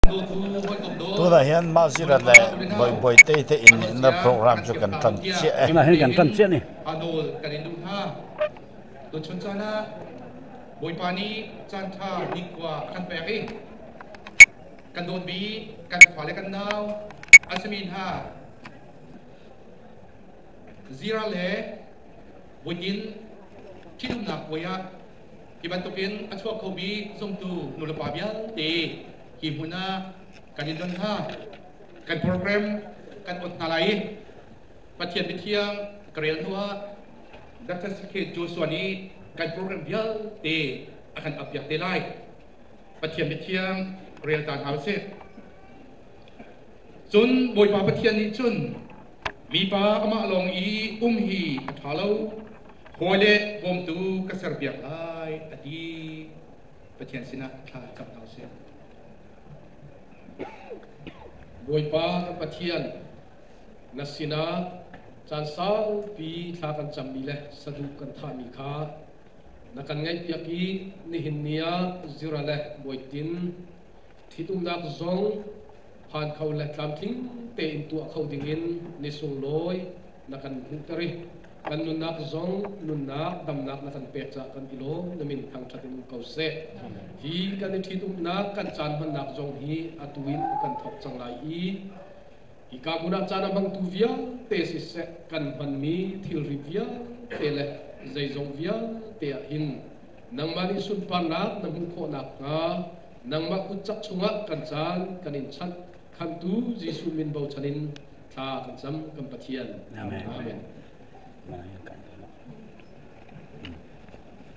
Tunah hian Mahzira leh Bawihbawitei te inneihna program chu kan tan chiah e. Tunah hian kan tan chiah a ni. Hi bantukin a chuak khomi zumtu nulepa vialte hi hmun ah kan in don hna. Kan program kan ot hna lai i Pathian mithiang ka rel hnu ah Dr. C.K. Joshua nih kan program vialte a kan up piak te lai. Pathian mithiang rel ta hna usih. Cun Bawipa Pathian nih cun mipa amah lawng i um hi a ṭha lo, hawi le bawmtu ka serpiak lai a ti. Pathian sinah thla cam hna usih. Bawipa kan Pathian, na sinah caan saupi thla kan cammi le saduh kan thahmi kha na kan ngaihpiak i nihin ni ah Zira le Bawitin Ṭhitumnak zong phan kho le tlamtling tein tuah kho dingin ni sunglawi na kan hmuhter i kan nunnak zong nunnak damnak na kan pek caah kan i lawm. Na min thangṭhat in um ko seh. Hi kan i ṭhitumnak kan caan hmannak zong hi atu in kan thawk cang lai i hika hmun ah caan a hmangtu vialte siseh kan hmanmi thilri vialte le zeizong vialte ah hin nangmah nih sunparnak na hmuh khawh nakhnga nangmah kutcak chungah kan caan kan in chanh khamtu Jesuh min bochan in thla kan cam kan Pathian. Amen.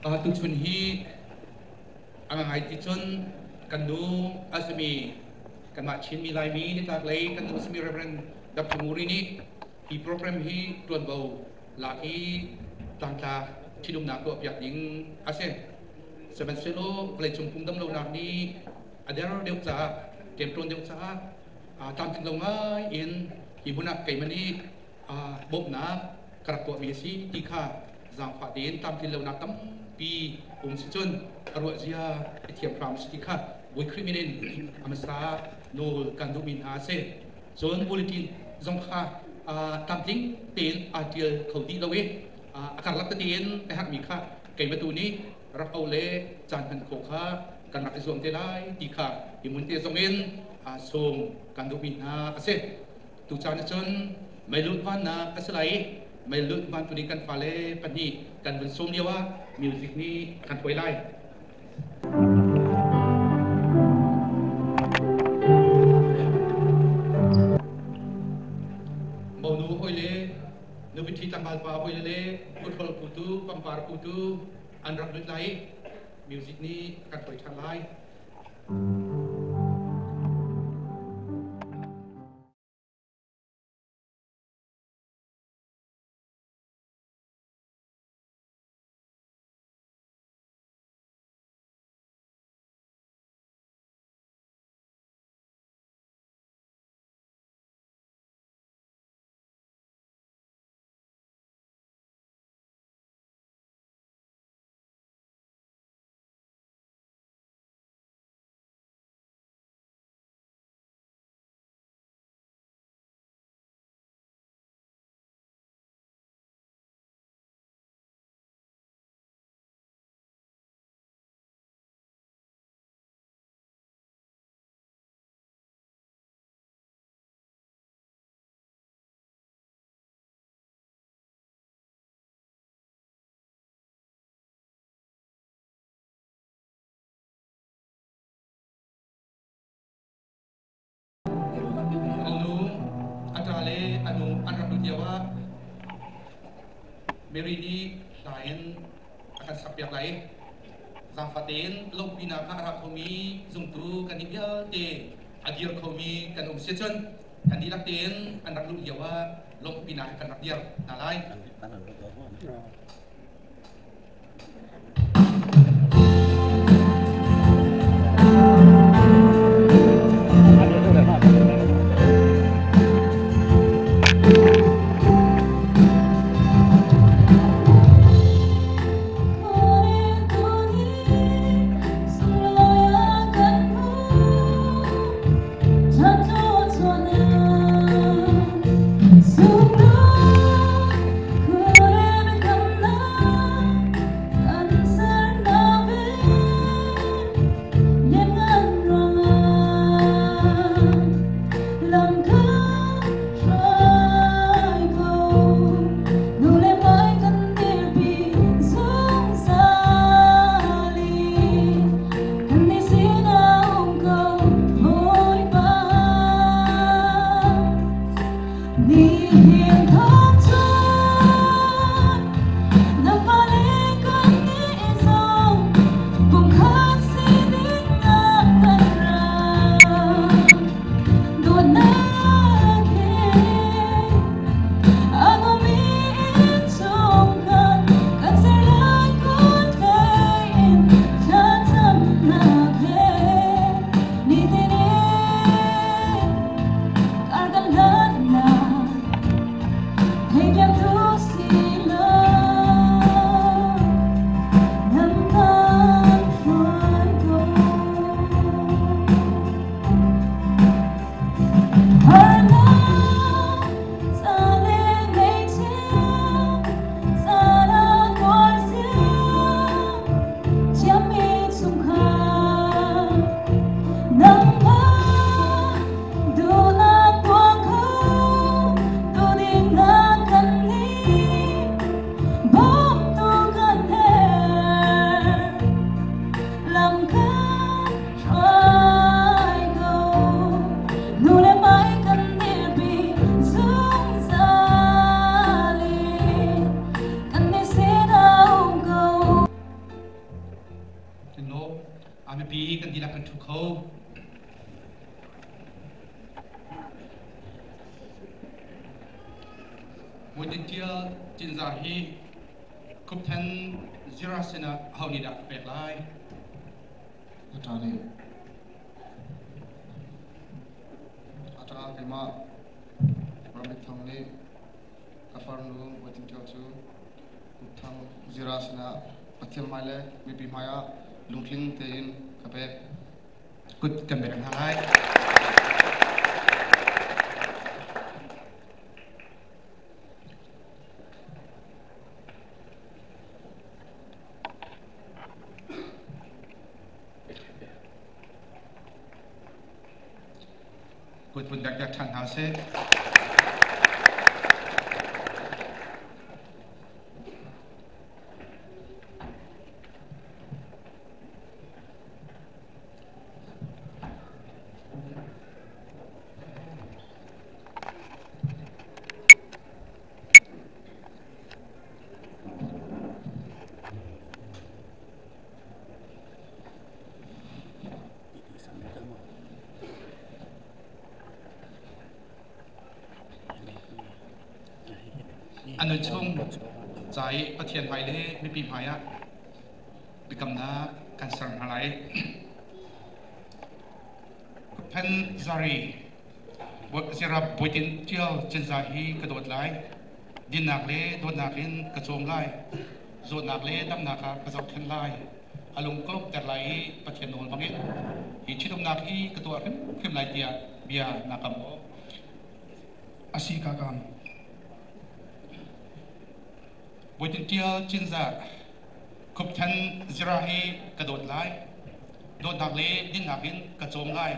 Amen. Tuchun hi a ngai ti cun kan nu a simi kanmah Chinmi Laimi nitlak lei kan nu a simi Reverend Dr. Muri nih hi program hi tuanvo lak i tlangtla ṭhitumnak tuahpiak ding a si. Sihmanhsehlaw vawleicung pum damlonak nih a der deuh caah, ṭemṭawn deuh caah tlamtling lo ngai in hi hmun ah keimah nih bawmhnak ka rak tuahmi a si ti kha zaangfah tein tlamtlin lonak tampi um si cun a ruah zia i thiam hram si ti kha Bawi Khrih min in a hmasa nawl kan duhmi hna a si. Cun bulletin zong kha tlamtling tein aa ṭial kho dih lo i a karlak tete in a herhmi kha keimah tu nih rak auh le caan hman khawh kha kan rak i zuam te lai ti kha hi hmun te zong in sawm kan duhmi hna a si. Tucaan ahcun meilut vannak a si lai i meilut vantu nih kan fale pahnih kan vun sawm lio ah music nih a kan hruai lai. Monu hawi le nupi ṭhi tlangval pa hawi le kuthrol putu pangpar putu an rak lut lai i music nih a kan hruai ṭhan lai. Anu, a ṭa le a nu an rak lut lioah Mary nih hla in a kan sakpiak lai. Zaangfah tein lawmhpinak ah a ra khomi zumtu kan nih vialte a dir khomi kan um si cun kan dihlak tein an rak luh lioah lawmhpinak he kan rak dir hna lai. Boitin Tial Cinzah hi Khupthan Zira sinah aho nih dah ka pek lai? A ṭa nih a ṭa keimah Ramit Thang nih ka farnu Boitin Tial cu Khupthang Zira sinah Pathian hmai le mipi hmaiah lungtling tein ka pek. Kut kan bek hna lai. Kut vun bek ṭhan hna sih. A nun chung ca i Pathian hmai le mipi hmai ah biakamnak kan ser hna lai. Phen Zari Zira Bawitin Ṭial Cinza hi ka dawt lai. Dinnak le dawtnak in ka cawm lai. Zawtnak le damnak ah ka zohkhenh lai. A lung ka lawmhter lai i Pathian nawl bangin hi ṭhitumnak hi ka tuah hrimhrim lai tiah bia naa kam maw? Asi ka kam. Bawitin Ṭial Cinzah Khupthan Zira hi ka dawt lai. Dawtnak le dinnak in ka cawm lai.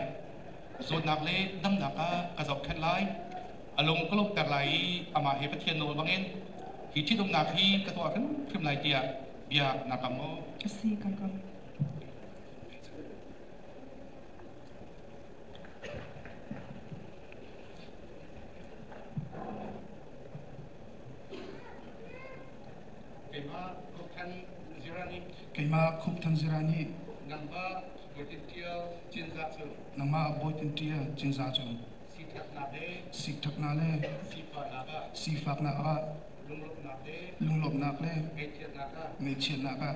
Zawtnak le damnak ah ka zohkhenh lai. A lung ka lawmhter lai i amah he Pathian nawl bangin hi ṭhitumnak hi ka tuah hrimhrim lai tiah bia naa kam maw? Asi ka kam. Keimah Khupthan Zira nih Keimah Khupthan Zira nih nangmah Bawitin Ṭial Cinzah cu nangmah Bawitin Ṭial Cinzah cu sikṭhatnak le sikṭhatnak le sifahnak ah sifaknak ah lunglawmhnak le lunglawmhnak le ngaihchiatnak ah ngaihchiatnak ah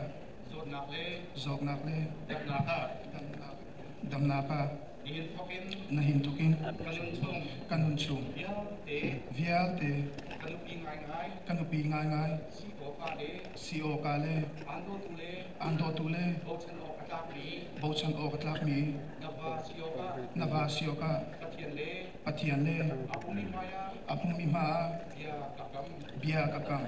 zawtnak le zawtnak le damnak ah damnak ah nihin thawkin nihin thawkin ka nun chung ka nun chung vialte vialte ka nupi ngaingai ka nupi ngaingai si awkah le si awkah le aan dawtu le aan dawtu le bochan awk a tlakmi bochan awk a tlakmi na va si awkah na va si awkah Pathian le Pathian le a pummi hmaiah a pummi hmaiah bia ka kam. Bia ka kam.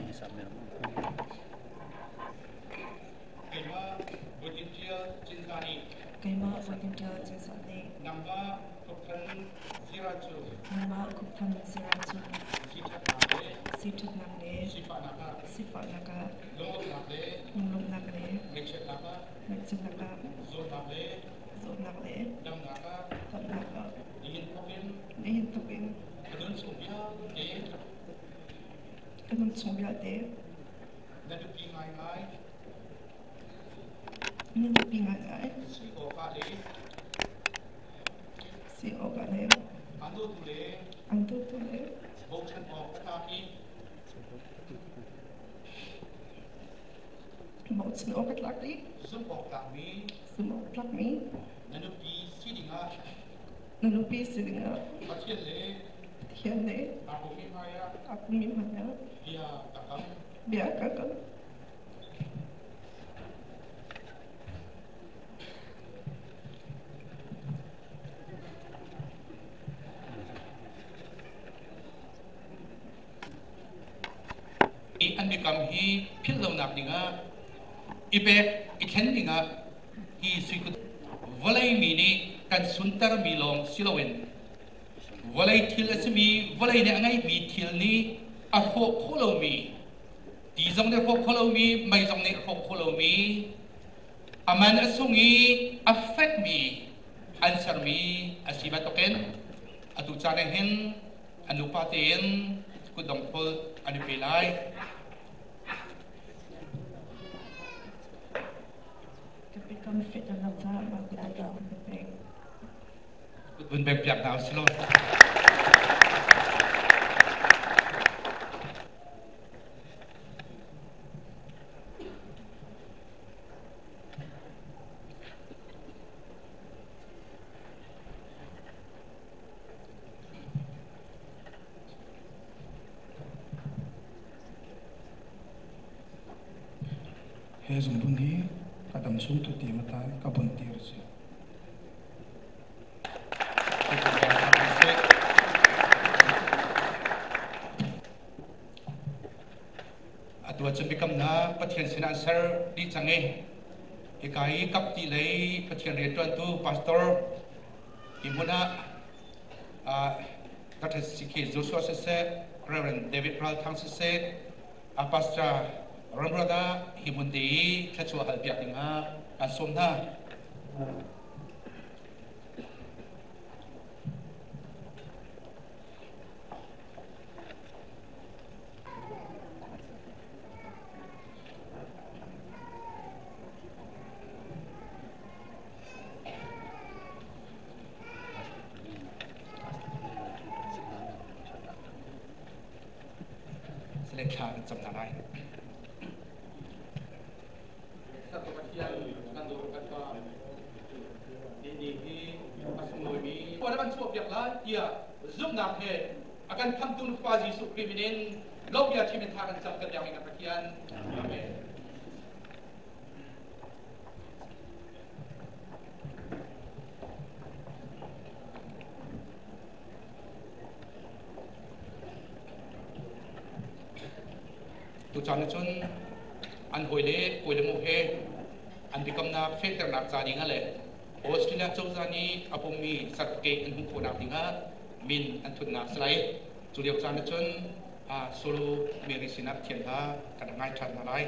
Keimah Bawitin Ṭial Cinzah nih Keimah Bawitin Ṭial Cinzah nih nangmah Khupthan Zira cu nangmah Khupthan Zira cu siṭhatnak le siṭhatnak le sifahnak ah sifahnak ah lunglawmhnak le lunglawmhnak le ngaihchiatnak ah ngaihchiatnak ah zawtnak le zawtnak le damnak ah damnak ah nihin thawkin nihin thawkin ka nun chung vialte ka nun chung vialte na nupi ngaingai na nupi ngaingai si awkah le si awkah le aan dawtu le aan dawtu le bochan awk a tlak i bochan awk a tlak i zumh awk tlakmi zumh awk tlakmi na nupi si dingah na nupi si dingah Pathian le Pathian le aa pummi hmaiah aa pummi hmaiah bia ka kam. Bia ka kam. An biakam hi philh lonak dingah i pek i thlen dingah hi sui vawlei mi nih kan suntermi lawng si loin vawlei thil a simi vawlei nih a ngeihmi thil nih a hrawh khawh lomi ti zong nih a hrawh khawh lomi mei zong nih a hrawh khawh lomi a man a sung i a fekmi an sermi a si bantukin atu caan ah hin an nupa tein kutdong phul an i pe lai. Ka biakam fehternak caah mah kutdong ka pek. Kut vun beng piak hna usih law. He zungbun hi ka damchhung thutiam atan ka buntir a che. Atu ahcun biakamnak Pathian sinah an ser dih cang i hika i kapti lei Pathian rianṭuantu pastor hi hmun ah Dr. C.K. Joshua siseh, Reverend David Ral Thang siseh, a pastor Ramrada hi hmun te i thluachuah hal piak dingah kan sawm hna. Sile thla kan cam hna lai. Pathian kan dawt kan pa ni ni hi a sunglawimi puan kan chuah piak lai tiah zumhnak he a kan khamtu Fapa Jesuh Khrih min in lawmhbia chim in thla kan cam kan biakinn kan Pathian. Amen. Tuchan ahcun an hawile kawile mu he an biakamnak fehternak ca dingah le Australia cozah nih a pummi certificate an hmuh khawhnak dingah min an thutnak si lai. Cu lio caan ahcun Solo Mary sinah Pathian hla kan rak ngai ṭhan hna lai.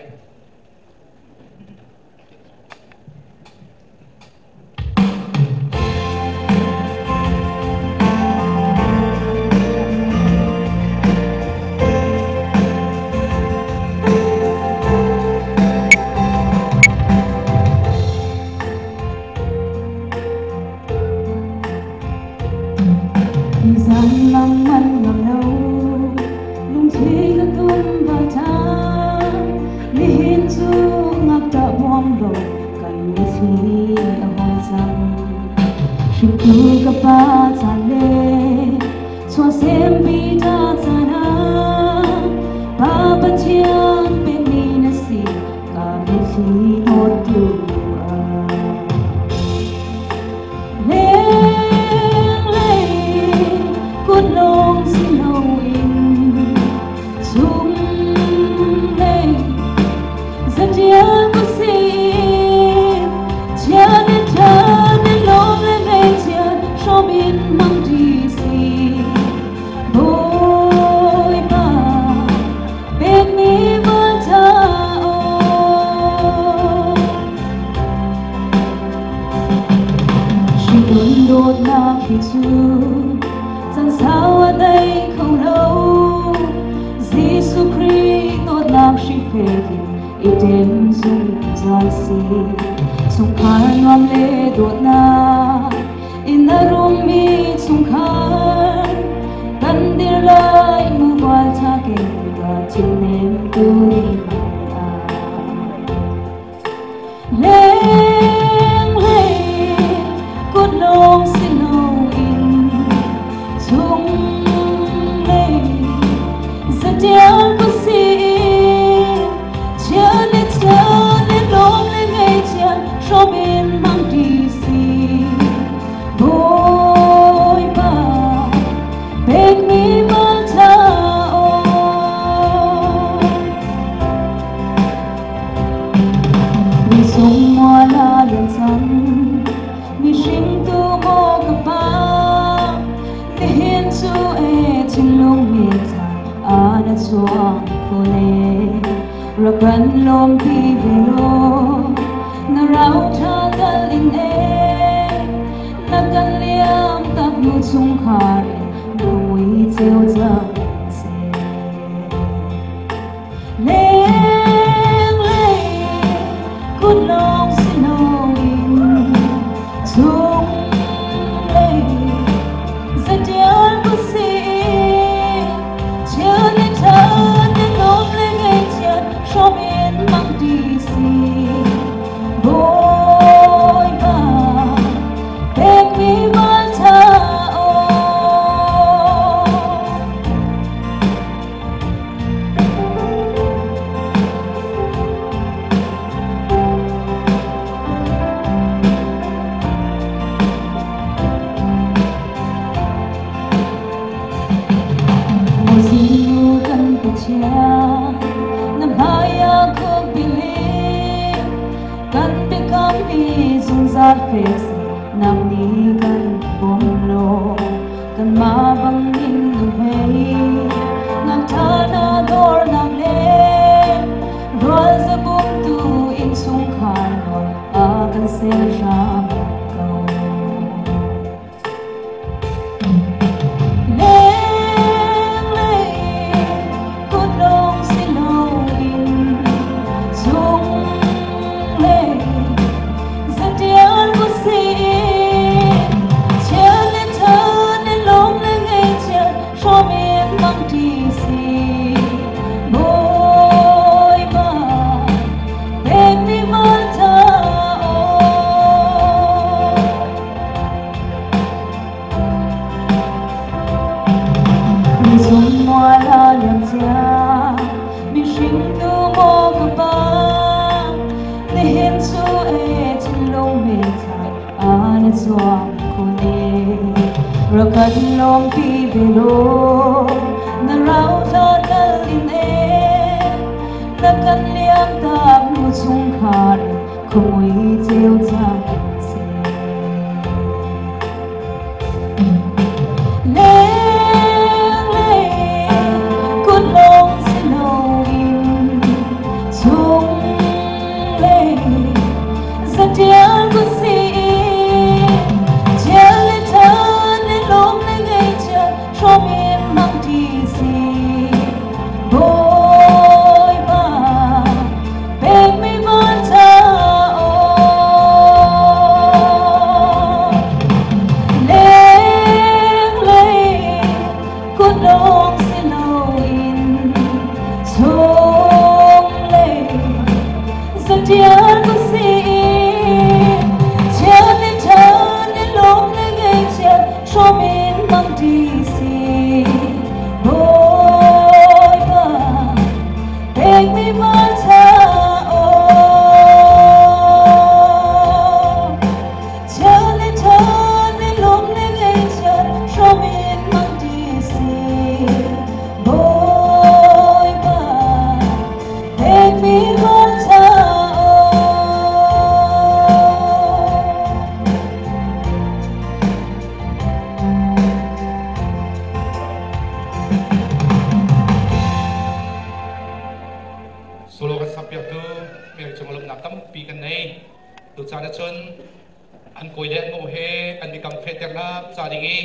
Pathian na hmaiah khuk bilin kan biakam hi zungzal fek seh nang nih kan bawm law kanmah bangin nuhmei ngakṭha na dawrnak le rual zabumtu innchungkhar nawl a kan ser hram ko. Lenglei kut lawng si loin chunglei zatial kut si in chia le ṭha le lawm le ngaihchiat hrawm in hmangṭi si. Bawipa pekmi vanṭha aw. Zungmual a liam cia mihring tu maw ka pa nihin cu e thinlung meithla a na zuang khun e rak kan lawmpi ve law na rauthla kal in e na kan liam tak nu chungkhar in khuamui ceu cang seh. Lenglei kut lawng si loin chunglei zatial kut si in chia le ṭha le lawm le ngaihchiat hrawm in hmangṭi si. Bawipa pekmi vanṭha aw. Lenglei kut lawng si loin chunglei zatial kut si in chia le ṭha le lawm le ngaihchiat hrawm in hmangṭi si. Bawipa pekmi vanṭha aw. Chia le ṭha le lawm le ngaihchiat hrawm in hmangṭi si. Bawipa pekmi vanṭha aw. Solo kan sakpiaktu Mary cung lawmhnak tampi kan nei. Tucaan ahcun an kawi le an mo he an biakam fehternak ca ding i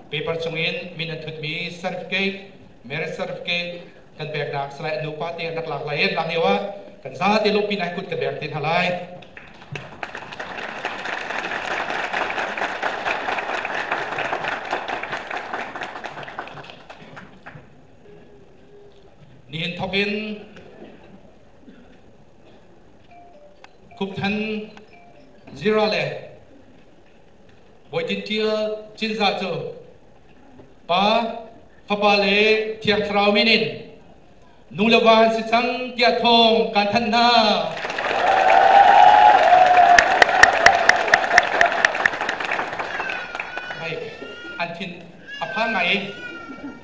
paper chungin min an thutmi certificate, marriage certificate kan peknak salai an nupa te an rak lak lai i an lak lio ah kan zate lawmpi nai kut kan beng te hna lai. Nihin thawk in Kupthan Zira le Bawitin Ṭial Cinzah cu Pa, Fapa le Thiang Thlarau min in nu le va an si cang tiah thawng kaan thanh hna. Hei, an thin a phang ngai i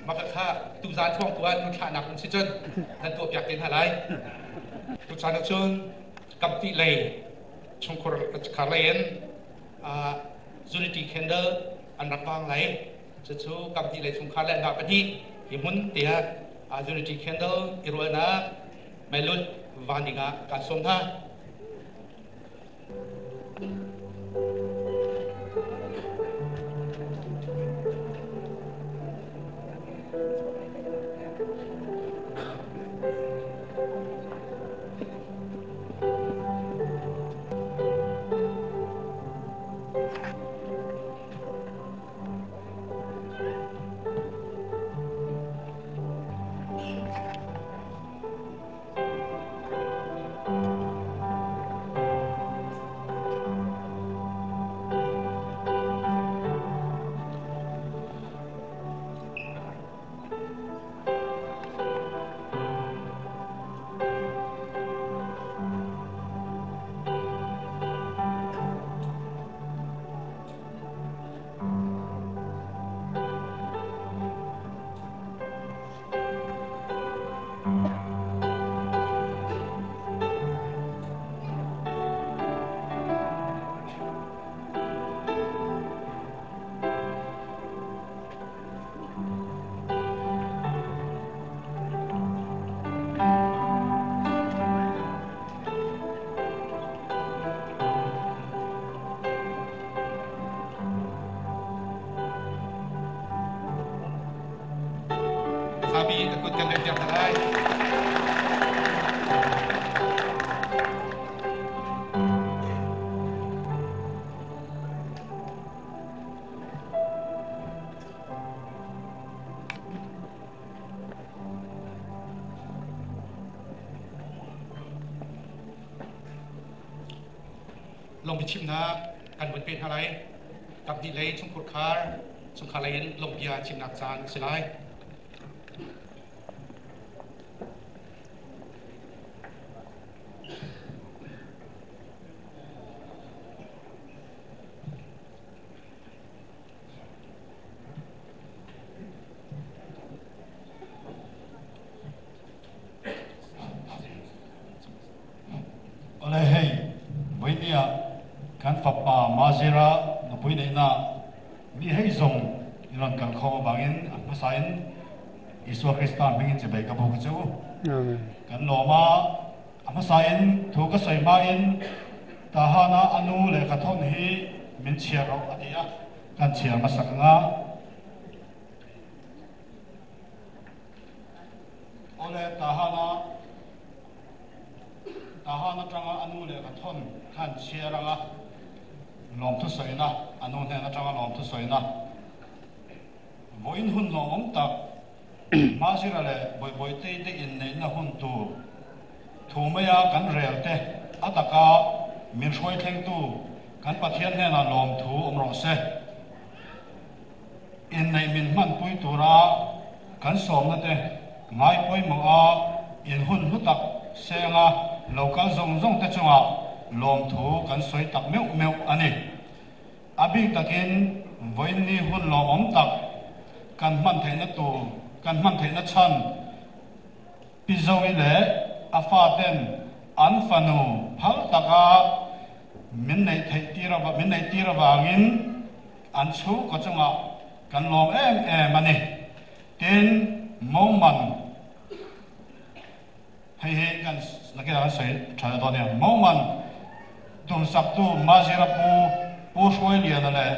maka kha tuzaan chuang tu ah nu thlahnak um si cun nan tuahpiak te hna lai. Tuchan ahcun kamti lei chungkhur khar lei in Unity Candle an rak vang lai. Cucu kamti lei chungkhar le anmah pahnih hi hmun tiah Unity Candle i rualnak meilut van ding ah kaan sawm hna. Kut kan bengpiak hna lai. Lawmbi chimnak kan vun pe hna lai. Kaphnih lei chungkhur khar, chungkhar lei in lawmhbia chimnak caan a si lai. Awle hei, vawiini ah kan fapa Mazira nupui neihnak mi hei zong i rawn kal khawm avangin a hmasa in Isua Krista hming in chibai ka buk a che u. Kan lawm a, a hmasa in thu ka sawi hma in Tahana a nu lehkha thawn hi min chhiar rawh a ti a, kan chhiar hmasak ang a. Awle Tahana Tahan atanga a nu lehkha thawn khan chhiar anga lawmthu sawina, a nu hnen atanga lawmthu sawina vawiin hun lawmawm tak Mazira leh Bawihbawitei te inneihna hun tur thu maia kan rel te a taka min hruai thlengtu kan Pathian hnenah lawmthu awm rawh se. Inneih min hmanpui tura kan sawmna te ngai pawimawh a in hun hlu tak senga lo kal zawng zawng te chungah lawmthu kan sawi tak meuh meuh a ni. A bik takin vawiinni hun lawmawm tak kan hman theihna tur kan hman theihna chhan Pi Zoe leh a faten an fanu phal taka min neih theih tir min neih tir avangin An chhungkaw chungah kan lawm em em a ni. Tin, Moman, hei hi kan nakinah kan sawi tha leh dawn nia, Moman tumsaktu Mazira pu Pu Hruailiana leh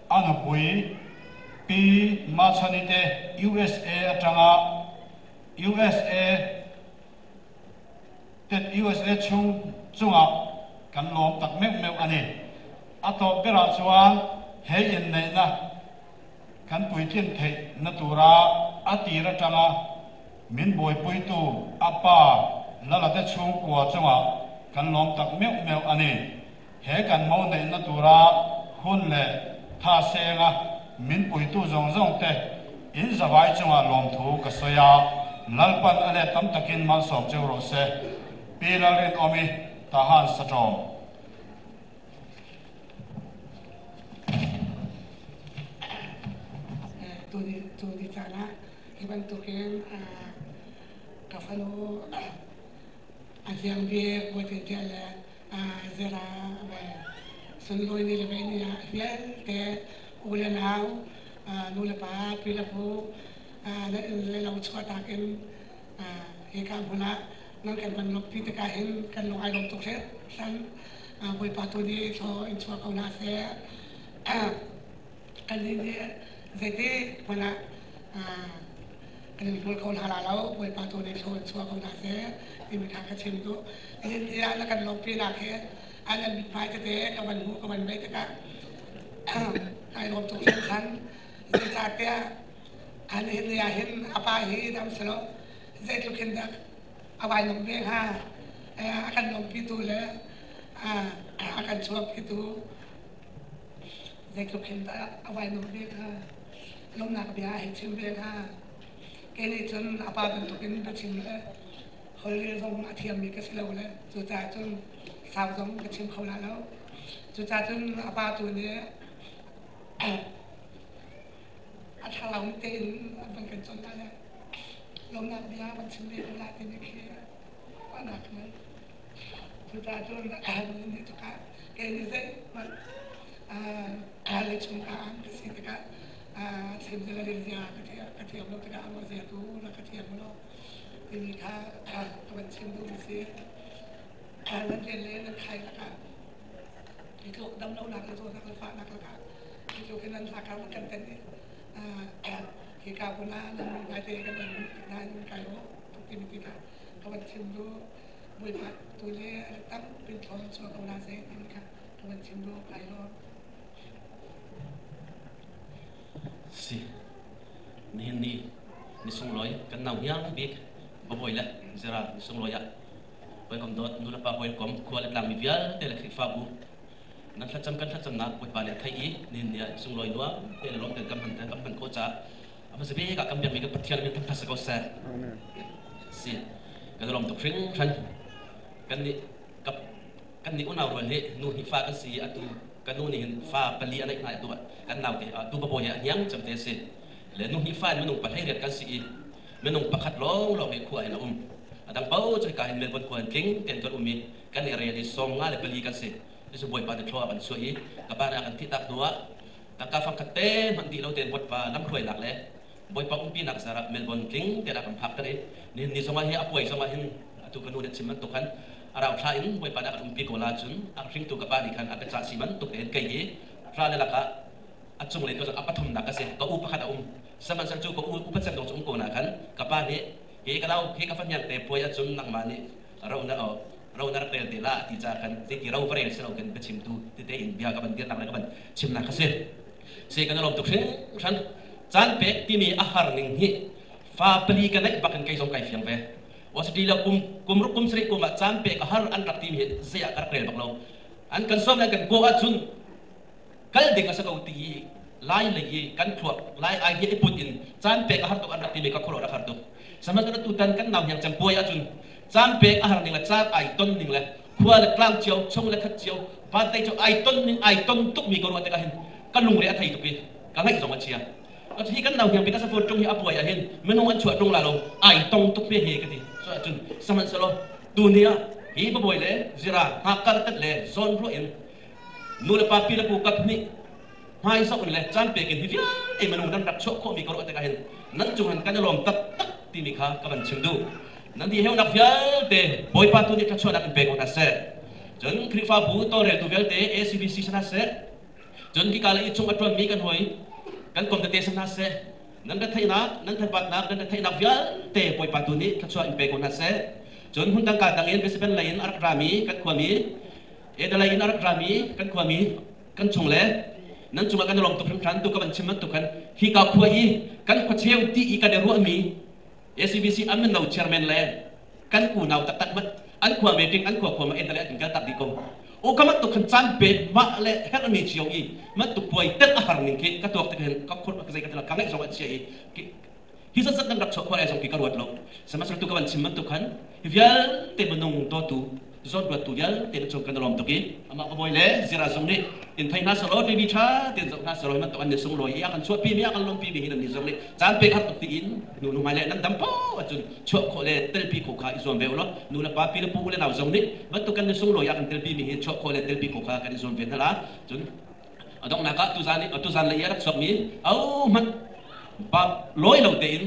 a nupui Pi Machhani te USA atanga USA te USA chhung chungah kan lawm tak meuh meuh a ni. A tawp berah chuan he inneihna kan puitlin theih na tura a tir atanga min buaipuitu a pa Lalate chhungkua chungah kan lawm tak meuh meuh a ni. He kan mo neihna tura hun leh tha senga min puitu zawng zawng te in zavai chungah lawmthu ka sawi a, Lalpan a let tam takin malsawm cheu rawh se. Pi Lalrinawmi Tahan Satawm. Tuni caan ah hi bantukin ka fanu a ziang bik Bawitin Ṭial le Zera sunlawi ni le vei ni ah vialte u le nau nu le pa pi le pu nan inn le lo chuahtak in hika hmun ah nan kan van lawmhpi tikah hin kan lung ai lawm tuk hringhran. Bawipa tu nih thlaw in chuah ko hna seh. Kannih nih zeiti hmanh ah kan in hmul kho hna la lo. Bawipa tu nih thlaw in chuah ko hna seh timi kha ka chim duh. Zeitintiah na kan lawmhpinak hi an an mithmai tete ka van hmuh ka van veih tikah ai lawm tuk hringhran. Zeicahtiah an hin ni ah hin a pa hi dam selaw zeitluk hin dah a vai lawmh ve hnga. A kan lawmhpitu le a kan chuahpitu zeitluk hin dah a vai lawmh ve hnga. Lawmhnak bia a hei chim ve hnga. Kei nih cun a pa bantukin biachim le holhrel zong a thiammi ka si lo le cucaah cun sau zong ka chim kho la lo. Cucaah cun a pa tu nih a thlarau tein an van kan cawn lai le lawmnak bia van chim ve ko lai timi khi ruahnak ka ngei. Cucaah cun ni tukah kei nih zeihmanh le chungka an ka si tikah chim zia le zia ka thiam lo tikah a zia tu na ka thiam lo timi kha ka van chim duhmi si. Nan rian le nan khai lakah hi tluk dam lonak le zawtnak le fahnak lakah hi tluk hin nan hlakar nan kan tenh i Hika hmun ah nan mi vialte kan don tik hna in kai u timi ti kha ka van chim duh. Bawipa tu le a tampi thlawn chuah ko hna seh timi kha ka van chim duh. Kai lawm. Si. Nihin ni ni sunglawi kan nau hiang bik babawi le zira ni sunglawi ah hawikom dawt nu le pa hawikom khua le tlangmi vialte le Khrihfabu nan thlacam kan thlacamnak Bawipa nih a theih i nihin ni ah sunglawi nuam te le lawm tein kan hman kan hman khawh caah a hmasa bik ah kan biakmi kan Pathian min thangṭhat si ko seh. Si kan i lawm tuk hringhran. Kan nih kan nih unau rual hi nu hnih fa kan si i atu ka nu nih hin fa pali a neih hna i atu kan nau te tu babawi hi a hniang cem te a si. Le nu hnih fa in minung pahlei riat kan si i minung pakhat lawnglawng hi khua in a um. A dang paoh cu hika hin Melbourne khua in tling tein kan um i kan i rel i 54 kan si. Cucu Bawipa nih thlaw a kan chuah i ka pa nih a kan thihtak hnuah tangka fangkhat te hmanh dih lo tein Bawipa lamhruainak le Bawipa umpinak zarah Melbourne tling tein a kan phakter i nihin ni zongah hi a puai zongah hin atu ka nu nih a chim bantuk khan a rauthla in Bawipa nih a kan umpi ko la cun a hringtu ka pa nih khan a ka cah si bantuk tein kei hi ral le lakah a cunglei ko a pathumnak ka si. Ka u pakhat a um, sihmanhsehlaw cu ka u upat cem dong cu um ko na khan ka pa nih hi ka nau hi ka fahniang te puai ahcun nangmah nih ro na ro na rak rel te la ti ca khan zeiti ro va rel si lo kan biachimtu tete in bia ka van dirnak le ka van chimnak ka si. Si kan lawm tuk hringhran. Caan pek timi a har ning hi fa pali ka neih bak in kei zong kai fiang ve. Australia kum kum ruk kum sarih kum ah caan pek a har an rak timi hi zei ah ka rak rel bak lo. An kan sawm le an kan kawh ahcun kal ding a si ko ti i lai lei i kan thluak lai idea i put in caan pek a har tuk an rak timi ka khuaruah rak har tuk. Sihmanhsehlaw tutan kan nau hniang cem puai ahcun caan pek a har ning le caan ai ton ning le khua le tlang cio chung le khat cio vantei cu ai ton ning ai ton tuk mi ka ruah tikah hin ka lungre a thei tuk i ka ngaih zong a chia. Hi kan nau hniang bik a safur ṭung hi a puai ah hin minung an chuah ṭung la lo ai tong tuk ve hi ka ti. So ahcun sihmanhsehlaw tuni ah hi babawi le zira hngak tat le zawn ruah in nu le pa pi le pu kap nih hmai zoh in le caan pek in hi vialte minung nan rak chuah khawhmi ka ruah tikah hin nan cung han kan i lawm taktak timi kha ka van chim duh. Nan di heunak vialte Bawipa tu nih thluachuahnak in pe ko hna seh. Cun Khrihfabu tawlreltu vialte ACBC si hna seh, cun hika le i chung a ṭuanmi kan hawi kan kom tete si hna seh, nan retheihnak, nan thanpatnak, nan retheihnak vialte Bawipa tu nih thluachuah in pe ko hna seh. Cun hmun dang ka dang in Brisbane lei in a rak rami kan khuami, Adelaide in a rak rami kan khuami kan chung le nan cungah kan i lawm tuk hringhran. Tu ka van chim bantuk khan hika khua i kan khuacheu ti i kan i ruahmi ACBC an mino chairman le kan unau taktak mat an khua meeting an khua khua ma Adelaide an kal tak dih ko. O ka mat tuk khan caan pe mah le herh mi cio i mat tuk puai tet a har ning khi ka tuak tik hin ka khur ka zei ka ka ngaih zong a chia i hi zat zat nan rak chuah khua zong ki ka ruat lo. Sihmanhsehlaw tu ka van chim bantuk khan hi vialte minung dawtu zawn ruattu vialte na cung kan i lawm tuk i amah ka bawi le zira zung nih in thei hna selaw TV tha tein zoh hna selaw man tuk an ni sunglawi i a kan chuahpi mi a kan lawmpi mi hi nan ni zong nih caan pek har tuk tiin nu nu mai le nan dam po ahcun chuah khawh le telpi khawh kha i zuam ve u law nu le pa pi le pu le nau zong nih bantuk kan ni sunglawi a kan telpi mi hi chuah khawh le telpi khawh kha kan i zuam ve hna la. Cun a donghnak ah tuzan tuzan lei i a rak chuakmi au hmanh ba lawi lo tein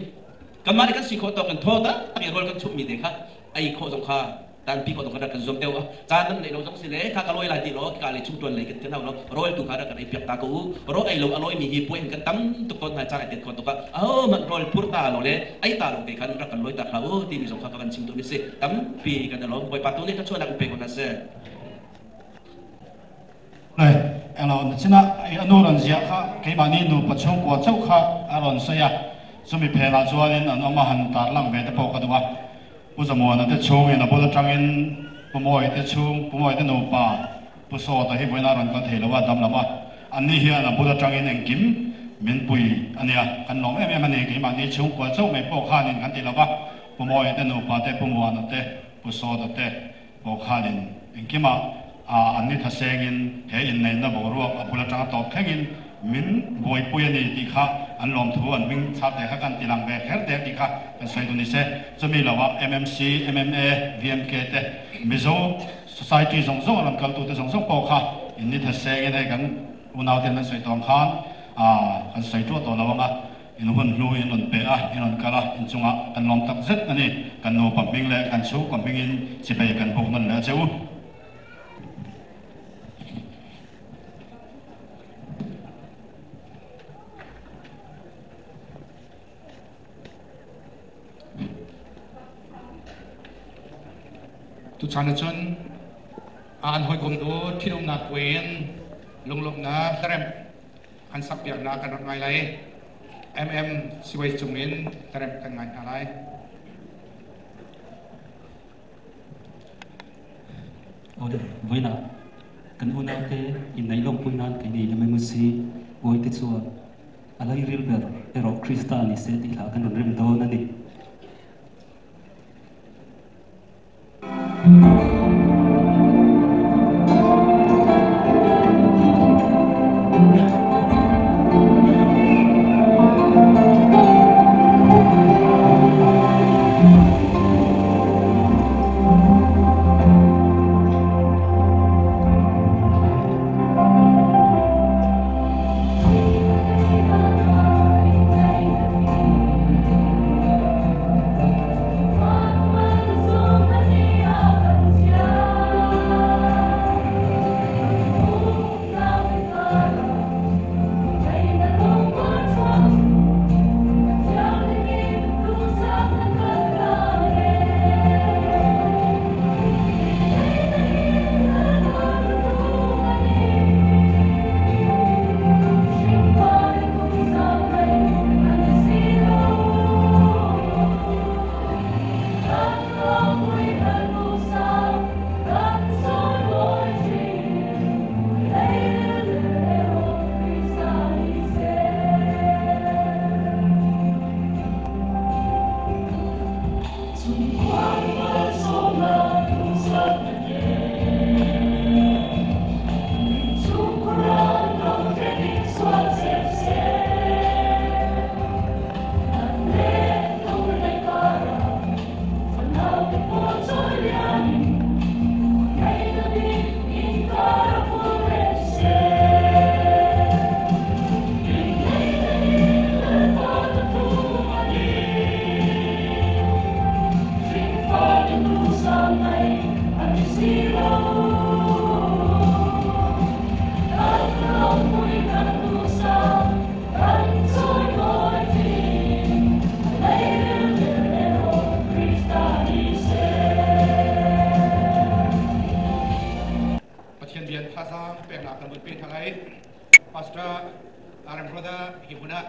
kanmah nih kan si khawh tawk kan thaw tak i rawl kan chumhmi te kha ei khawh zong kha tanpi khawh zong kha rak kan zuam deuh. Caan nan neih lo zong si le kha ka lawi lai ti law ka le chung tuan lei kan ti hau lo rawl tu kha rak kan ei piak ta ko u. Rawl ei lo a lawimi hi puai hin kan tam tuk tawn hna caan ai tet khawh tuk ah aho hmanh rawl phur ta lo le ei ta lo te khan rak kan lawi ta hlah u timi zong kha ka van chim duhmi si. Tampi kan i lawm. Bawipa tu nih thluachuahnak in pe ko hna seh. Le elo na china anu ron zia kha keimah ni nu pachung kwa chau kha a ron saya chumi phela chuanin an oma han tar lang ve te pawh ka duh a. Pu Zamuana te chungin a bul atangin Pu Mawi te chung Pu Mawi te nupa Pu Sawta hi vawiin a rawn kal thei lo a dam lo a. Anni hian a bul atangin engkim min pui a nia. Kan lawm em em a ni. Keimahni chhungkua chauh mai pawh khanin kan ti lo va. Pu Mawi te nupa te Pu Muana te Pu Sawta te pawh khanin engkimah anni thasengin he inneihna boruak a bul atanga tawp thlengin min buaipui a ni tih kha an lawmthu an hming char te kha kan ti lang ve kher der tih kha kan sawi duh ni se. Chumi lovah MMC, MMA, VMK te Mizo Society zawng zawng a rawn kaltu te zawng zawng pawh kha inni thasengin hei kan unau ten an sawi tawng khan kan sawi tuah tawh lo ang a, in hun hlu in rawn pe a, in rawn kal a, in chungah kan lawm tak zet a ni. Kan nupa hming leh kan chhungkaw hmingin chibei kan buk nawn leh a che u. Tuchan ahcun an hawikom dawt ṭhitumnak puai in lunglawmhnak hlaremh an sakpiaknak kan rak ngai lai. MM Siwai cung in hlaremh kan ngai hna lai. Awle, voina kan unaute in nei lawmpui nan kei ni MMC Bawite chuan a lairil ber erawh Krista ni se tih hla kan rawn rem dawn a ni. Pathian rian thazaang peknak kan vun pe hna lai. Pastor RM Brother hi hmun ah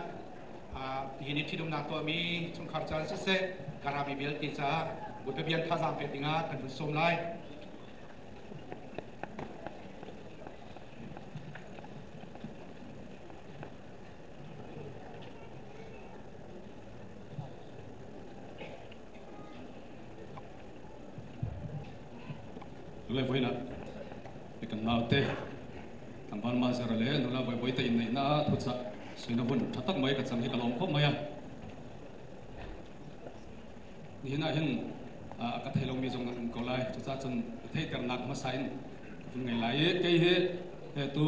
hi ni ṭhitumnak tuahmi chungkhar caan siseh karami vialte caah Bawipa bian thazaang pek dingah kan vun sawm lai. Le voina kan naute tlangval ma zara le nula boi boi te in nei na thucha suina hun thatak mai ka chang hi ka lom khop mai a ni na hin ka thailo mi jong nan ko lai chu cha chun thei ter nak ma sain ka ngai lai ke he tu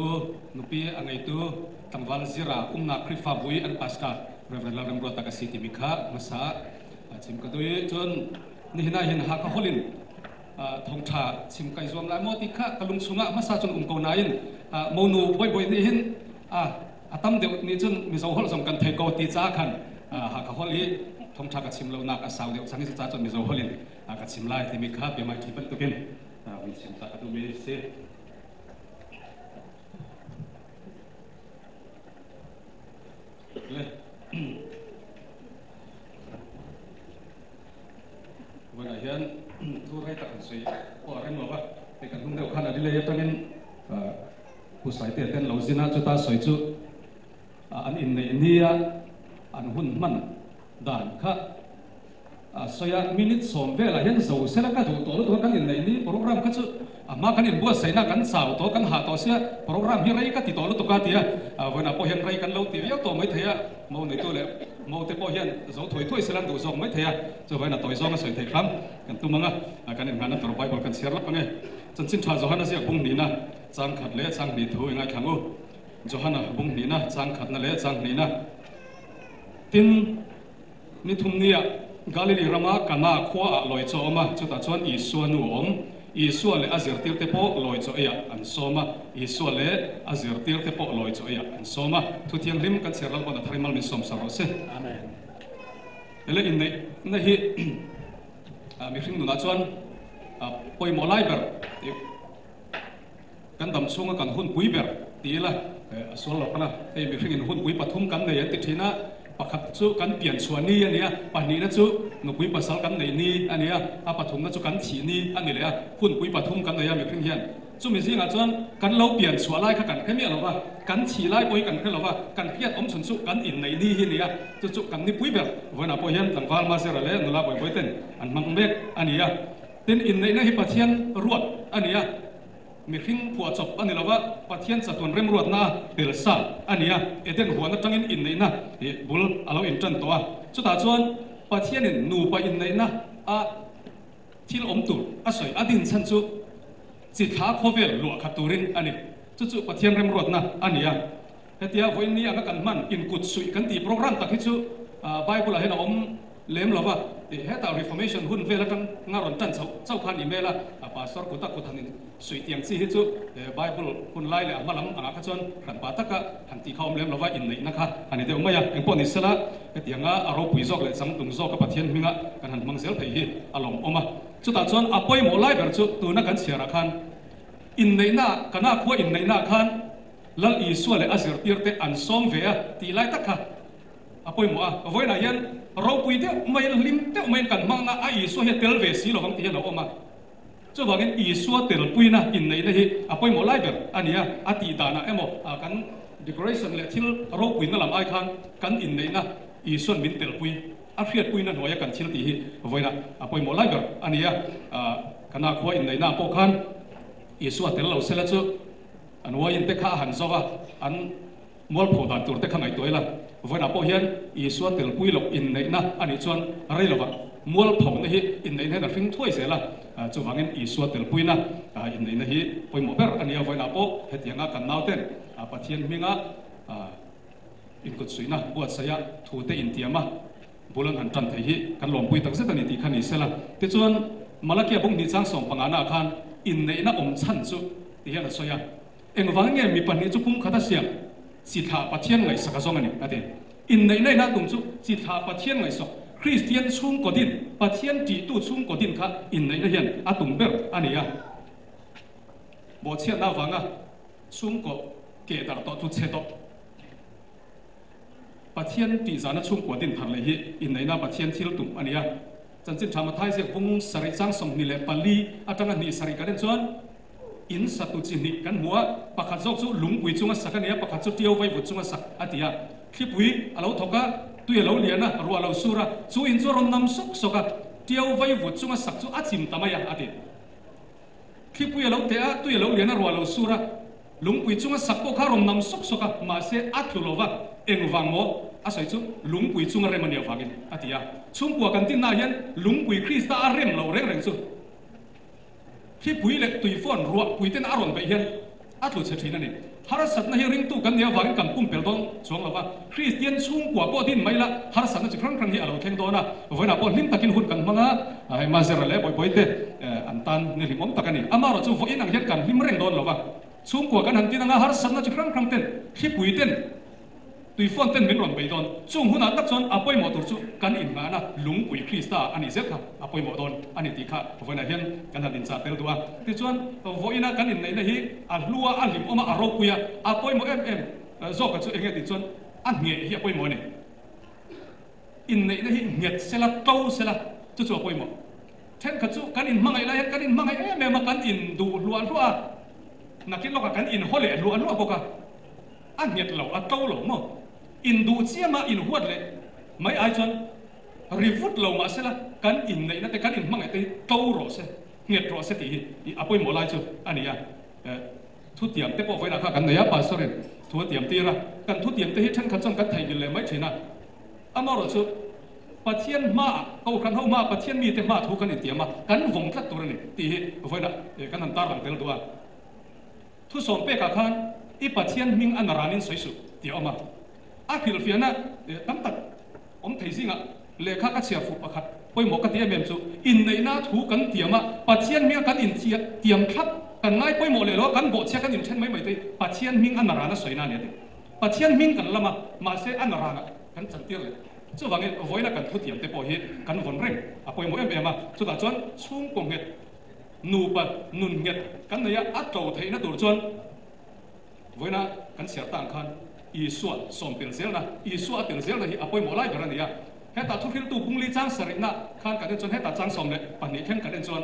nupi angai tu tlangval zira umna khrifa bui an pastor Reverend Lalrem Ruata ka si ti mi kha masa chim ka dui chun ni hina hin ha ka holin thong tha chim kai zuam lai mo ti kha kalung chunga masa chun um ko na in monu boi boi ni hin a atam deuh ni chun mi zo hol zong kan thei ko ti cha khan ha ka hol hi thong tha ka chim lo nak a sau deuh changi cha chun mi zo holin ka chim lai ti mi kha pe mai thi ban tukin hun chim ta ka du mi se le Vâng hian thu rai tak sui ko rem lo ba te kan hung deuh khan adile atangin pu sai te ten lo zina chu ta soi chu an in nei nia an hun man dan kha soya minute som vela hian zo sela ka du to lo kan in nei ni program kha chu ama kan in bua saina kan chau to kan ha to sia program hi rai ka ti to lo to ka tia voina po hian rai kan lo ti viau to mai theia mo nei tu le mo te po hian zo thoi thoi selan du zong mai theia chu voina toi zong a soi thei kham kan tu manga kan in ngana tor bible kan share lap ange chan chin tha Johana sia bung ni na chang khat le chang ni thu ingai thangu Johana bung ni na chang khat na le chang ni na tin ni thum nia Galili rama kana khwa a loi cho ma chuta chuan Isua nu om Isua le azir tir te po loi cho ya an soma Isua le azir tir te po loi cho ya an soma thu thiang lim kan cheral bon tharimal min som saro se amen ele in nei na hi mi hring nu na chuan pawimawh lai ber kan dam chhunga kan hun pui ber ti ila a sual lo khan a, hei mihringin hun pui pathum kan nei an ti thin a, pakhat chu kan pian chhuah ni a ni a, pahnihna chu nupui pasal kan neih ni a ni a, a pathumna chu kan thih ni a ni leh a, hun pui pathum kan nei a mihring hian. Chumi zingah chuan kan lo pian chhuah lai kha kan hre miah lo va, kan thih lai pawh hi kan hre lo va, kan hriat awm chhun chu kan inneih ni hi a ni a, chu chu kan nipui ber vawiinah pawh hian tlangval Mazera leh nula Bawibawi ten an hmang mek a ni a. Tin, inneihna hi Pathian ruat a ni a, mihring phuahchawp a ni lo va, Pathian chatuan remruatna a tel sa a ni a, Eden huan atangin inneihna hi bul a lo intan tawh a, chutah chuan Pathianin nupa inneihna a Thil awm tur a sawi a din chhan chu chi thla khawvel luah khat turin a ni. Chu chu Pathian remruatna a ni a. Hetia vawiin ni anga kan hman inkut suih kan tih program tak hi chu Bible ah hian a awm lem lo va. Hetah Reformation hun vel atang nga rawn tan chhoh chauh khan email a Pastor kuta kut han insuih tiang chi hi chu Bible hun lai leh a hma lam angah kha chuan hranpa taka han tih kha awm lem lo va, inneihna kha a ni deuh mai a. Engpawh ni sela, Hetianga a ropui zawk leh changtlung zawka Pathian hminga kan han hmang zel thei hi a lawmawm a. Chutah chuan a pawimawh lai ber chu tuna kan chhiarah khan inneihna, Kana khua inneihnaah khan Lal Isua leh a zirtirte an sawm ve a tih lai tak kha a pawimawh a. Vawiinah hian ropui deuh maiin, hlim deuh maiin kan hmangna a Isua hi a tel ve si lovang tih hian a awm a. Chuvangin Isua telpuina inneihna hi a pawimawh lai ber a ni a, a tih danah emaw kan decoration leh thil ropuina lam ai khan kan inneihna Isua'n min telpui a hriatpuina hnuaia kan thil tih hi vawiinah a pawimawh lai ber a ni a. Kana khua inneihnaah pawh khan Isua tel lo sela chu an uaiin te kha a han zo a, an mualpho dan tur te kha ngaihtuah ila, vawiinah pawh hian Isua telpui loh inneihna a nih chuan rei lovah mualphona hi inneihna hian a hring thuai zel a, chuvangin Isua telpuina inneihna hi pawimawh ber a ni a, vawiinah pawh hetianga kan nauten Pathian hminga inkutsuihna buatsaih a thute intiam a bul an han tan thei hi kan lawmpui takzet a ni tih kha ni sela. Tichuan Malakia bung hnih chang 15 ah khan inneihna awm chhan chu ti hian a sawi a. Engvang nge mi pahnih chu pum khat a siam? Chi thlah Pathian ngaihsak a zawng a ni, a ti. Inneihna ina tum chu chi thlah Pathian ngaihsak, Kristian chhungkaw din, Pathian tihtu chhungkaw din kha inneihna hian a tum ber a ni a. Bawhchhiatna avanga chhungkaw keh darh tawh tu chhe tawh Pathian tihzahna chhungkua din thar leh hi inneihna Pathian thil tum a ni a. Chanchin tha Mathai ziak bung sarih chang 24 atanga hnih sarih kan en chuan, In satu chi hnih kan hmu a, pakhat zawk chu lungpui chunga sak a ni a, pakhat chu tiau vaivut chunga sak a ti a. Thlipui a lo thawk a, tui a lo lian a, ruah a lo sur a, chu in chu a rawn nam sawk sawk a, tiau vaivut chunga sak chu a chim ta mai a, a ti. Thlipui a lo teh a, tui a lo lian a, ruah a lo sur a, lungpui chunga sak pawh kha a rawn nam sawk sawk a, mahse a tlu lo va, engvang maw? A sawi chu lungpui chunga rem a nih avangin a ti a. Chhungkua kan tinnaah hian lungpui Krista a rem lo reng reng chu. Thlipui leh tuifawn ruah puiten a rawn beih hian a tlu chhe thin a ni. Harsatna hi ringtu kan nih avangin kan pumpel dawn chuang lo va, Kristian chhungkua pawh din mai la harsatna chi hrang hrang hi a lo thleng dawn a, vawiinah pawh hlim takin hun kan hmang a, hei Mazera leh Bawihbawite an tan ni hlimawm tak a ni. Amaherawhchu vawiin ang hian kan hlim reng dawn lo va, chhungkua kan han tin anga harsatna chi hrang hrang ten thlipui ten Tui phone ten min rawn bei dawn. Chung hunah tak chuan a pawimawh tur chu kan inngahna lungpui Krista a nih zel kha a pawimawh dawn a ni tih kha vawiinah hian kan han inchah tel duh a. Tichuan, vawiina kan inneihna hi a hlua, a hlimawm a, a ropui a, a pawimawh em em zawka chu enge tih chuan a ngheh hi a pawimawh a ni. Inneihna hi nghet sela, to sela chu chu a pawimawh. Thenkhat chu kan inhmangaih lai hian kan inhmangaih em em a, kan induh hluah hluah a, nakin lawkah kan inhaw leh hluah hluah bawk a. A nghet lo, a to lo maw? Induh chiama inhuat leh mai ai chuan ri vut lo mah sela kan inneihna te, kan inhmangaih te hi to rawh se, nghet rawh se tih hi a pawimawh lai chu a ni a. Thutiam te pawh vawiinah kha kan nei a, Pastor-in thu a tiam tir a, kan thutiam te hi thenkhat chuan kan theihnghilh leh mai thin a. Amaherawh chu Pathian hmaah, Kohhran ho hmaah, Pathian mite hmaah thu kan intiam a, kan vawng tlat tur a ni tih hi vawiinah kan han tarlang tel duh a. Thusawm pekah khan i Pathian hming a naranin sawi suh tih a awm a. A hrilhfiahna tam tak awm thei zingah lehkha ka chhiar fuh pakhat pawimawh ka ti em em chu inneihna thu kan tiam a, Pathian hminga kan inchhiah tiam thlap kan ngai pawimawh leh lo a, kan bawhchhia kan inthen mai mai te hi Pathian hming a narana sawina a ni a ti. Pathian hming kan lam a, mahse a naranah kan chantir leh. Chuvangin vawiina kan thutiam te pawh hi kan vawn reng a pawimawh em em a, chutah chuan chhungkaw nghet. Nupa nun nghet kan nei a, a to theihna tur chuan vawiina kan chhiar ta ang khan Isua sawm tel zelna, Isua a tel zelna hi a pawimawh lai ber a ni a. Hetah thuhriltu Bungli chang sarihna khan kan en chuan hetah chang 12 thleng kan en chuan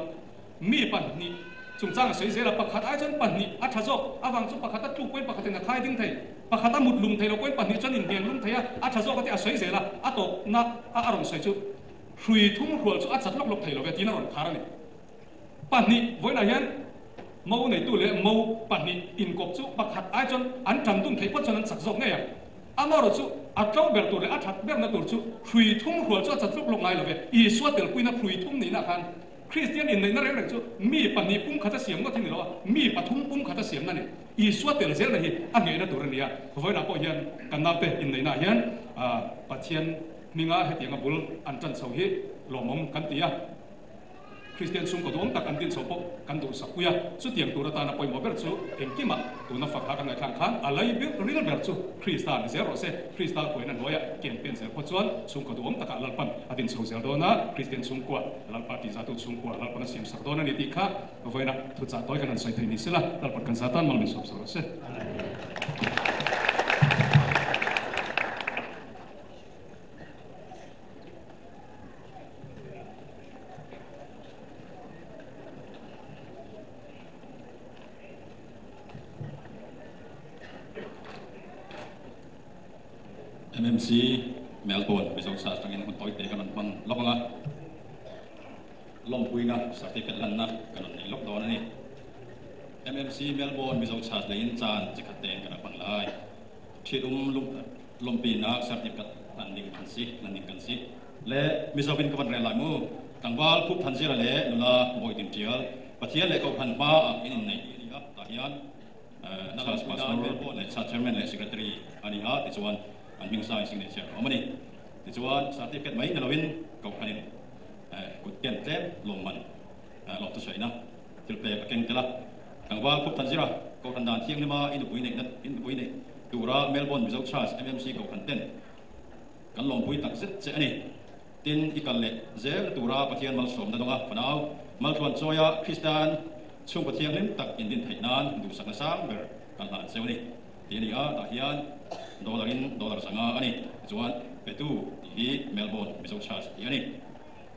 mi pahnih chungchang a sawi zel a, pakhat ai chuan pahnih a tha zawk avang chu pakhat a tluk pawhin pakhatin a khai ding thei, pakhat a mut lum thei lo pawhin pahnih chuan inhniang lum thei a, a tha zawk a tih a sawi zel a, a tawpna a a rawn sawi chu hrui thum hrual chu a chat lawk lawk thei lo ve tiin a rawn khar a ni. Pahnih vawiinah hian mo neitu leh mo pahnih inkawp chu pakhat ai chuan an tan dun theih phawt chuan an chak zawk ngei ang. Amaherawh chu a tlo ber tur leh a that berna tur chu hrui thum hrual chu a chat lawk lawk ngai lo ve. Isua telpuina hrui thum nihna khan Kristian inneihna reng reng chu mi pahnih pum khata siam ngawt hi ni lo a, mi pathum pum khata siamna ni. Isua tel zelna hi a ngeihna tur a ni a. Vawiinah pawh hian kan naute inneihnaah hian Pathian hminga hetianga bul an tan chho hi lawmawm kan ti a. Kristian chhungkaw duhawm tak an din chho pawh kan duhsak pui a, chutiang tur atana pawimawh ber chu engkimah tuna fak hla kan ngaihthlak khan a lei ber ril ber chu Krista ni zel rawh se. Krista kuaina hnuaiah ken pen zel pawh chuan chhungkaw duhawm takah Lalpan a din chho zel dawn a, Kristian chhungkua Lalpa tihzatu chhungkua Lalpan a siam sak dawn a ni tih kha vawiina thuchah tawi kan han sawi thei ni sela, Lalpan kan zatan mal min sawm sak rawh se. MMC Melbourne Mizo Church atangin hun tawi te kan rawn hmang lawk ang a, lawmpuina certificate lanna kan rawn nei lawk dawn a ni. MMC Melbourne Mizo Church leiin chan chi khat tein kan rawn hmang lai. Thianum lawmpuina certificate hlan ding kan si, hlan ding kan si. Le Mizovin ka van rel lai mu. Tlangval Khup Thanzira leh nula Bawi Din Tial, Pathian leh Kohhran hma ah in inneih ni a ni a, tah hian Church Pastor leh Church Chairman leh Secretary a ni a, tichuan an hming sa in signature a awm a ni. Tichuan certificate mai ni loin Kohhranin kut ken tlem lawmman lawm thusawiina thil pek a keng tel a. Tlangval Khup Thanzira Kohhran dan thianghlima i nupui neihna i nupui neih tura Melbourne Mizo Church MMC Kohhran ten Kan lawmpui tak zet che a ni. Tin, i kal leh zel tura Pathian malsawmna dawnga fanau maltluan chawia Kristian chhungkaw thianghlim tak indin theih nan duhsakna sang ber kan hlan cheu a ni tih a ni a, tah hian dollar in dollar zanga a ni. Tichuan, petu tih hi Melbourne Mizo Church tih a ni.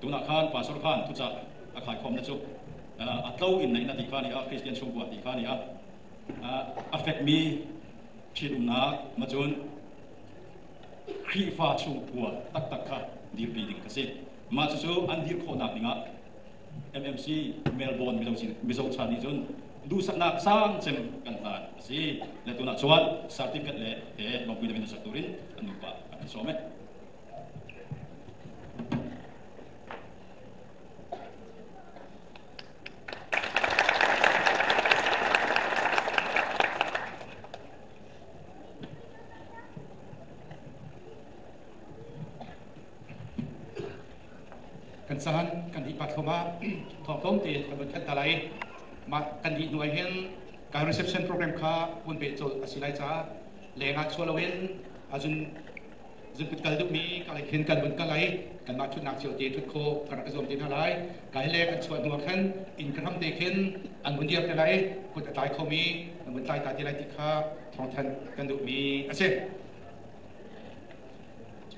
Tunah khan Pastor khan thuchah a khaikhawmna chu a tlo inneihna tih kha a ni a, Kristian chhungkua tih kha a ni a, a fekmi ṭhitumnak machun, Khrihfa chungkhua taktak kha dirpi ding ka si. Mah cucu an dir khawhnak dingah MMC Melbourne Mizo chan nih cun duhsaknak sang cem kan hlan a si. Le tunah chuan certificate le he lawmpui deuh in sak turin an nupa an kan sawm e. Kan caan kan dih pat hlum ah thawng tlawm te kan vun thanh ta lai. Mah kan dih hnu ah hin ka reception program kha hun peh colh a si lai caah leng ah chuah loin a zun zunput kal duhmi ka lei khin kan vun kal lai kanmah thutnak cio te thut khawh kan rak i zuam te hna lai. Ka hi leng an chuah hnu ah khan inn ka hram te khin an vun dir te lai kut a tlai khomi an vun tlai ta te lai ti kha thawngthanh kan duhmi a si.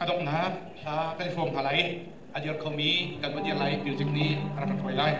A donghnak hla kan i hrawm hna lai. A dir khomi kan va dir lai music nih a rak kan hruai lai.